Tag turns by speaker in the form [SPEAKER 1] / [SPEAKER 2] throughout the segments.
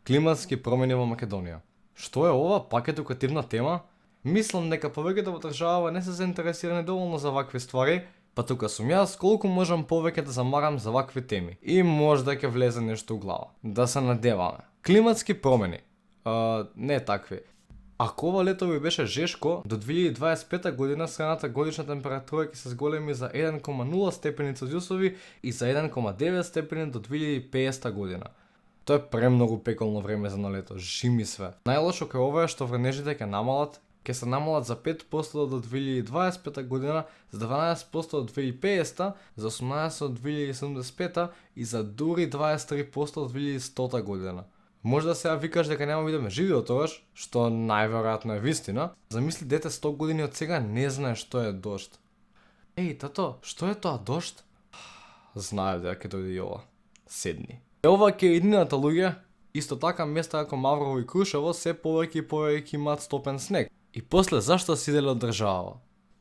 [SPEAKER 1] Климатски промени во Македонија. Што е ова? Пак едукативна тема? Мислам дека повеќето во државава не се заинтересирани доволно за вакви ствари, па тука сум јас колку можам повеќе да замарам за вакви теми. И можда ќе влезе нешто у глава. Да се надеваме. Климатски промени. Не такви. Ако ова лето би беше жешко, до 2025 година средната годишна температура ќе се зголеми за 1,0 степени Целзиусови и за 1,9 степени до 2050 година. Тоа е премногу пеколно време за на лето, жими све. Најлошо кај ова е што врнежите ќе се намалат за 5% до 2025 година, за 12% до 2050, за 18% до 2075 и за дури 23% до 2100 година. Може да сега викаш дека нема бидеме живи од тогаш, што најверојатно е вистина. Замисли дете 100 години од сега не знае што е дожд. Еј, тато, што е тоа дожд? Знае дека ќе дојде и ова. Седни. Ова ќе е едината луѓе, исто така места како Маврово и Крушево се повеќе и повеќе имаат стопен снег. И после зашто си иделе од државава?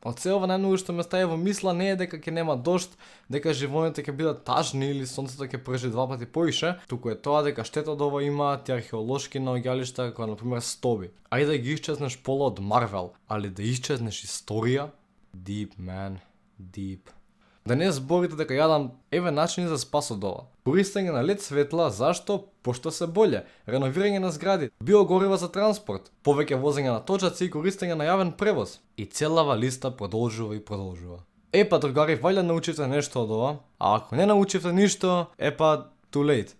[SPEAKER 1] Од се ова најмногу што ме стави во мисла не е дека ќе нема дожд, дека животните ќе бидат тажни или сонцето ќе пржи 2 пати поише, туку е тоа дека штета од ова имаат и археолошки наоѓалишта како на пример Стоби. Ајде да ги исчезнеш пола од Марвел, али да исчезнеш историја? Deep, man, deep. Да не зборите дека јадам еве начини за спас од ова. Користење на лед светла, зашто? Пошто се боле. Реновирање на згради, биогорива за транспорт, повеќе возење на точаци и користење на јавен превоз. И целава листа продолжува и продолжува. Епа, другари, вајде научите нешто од ова, а ако не научите ништо, епа, too late.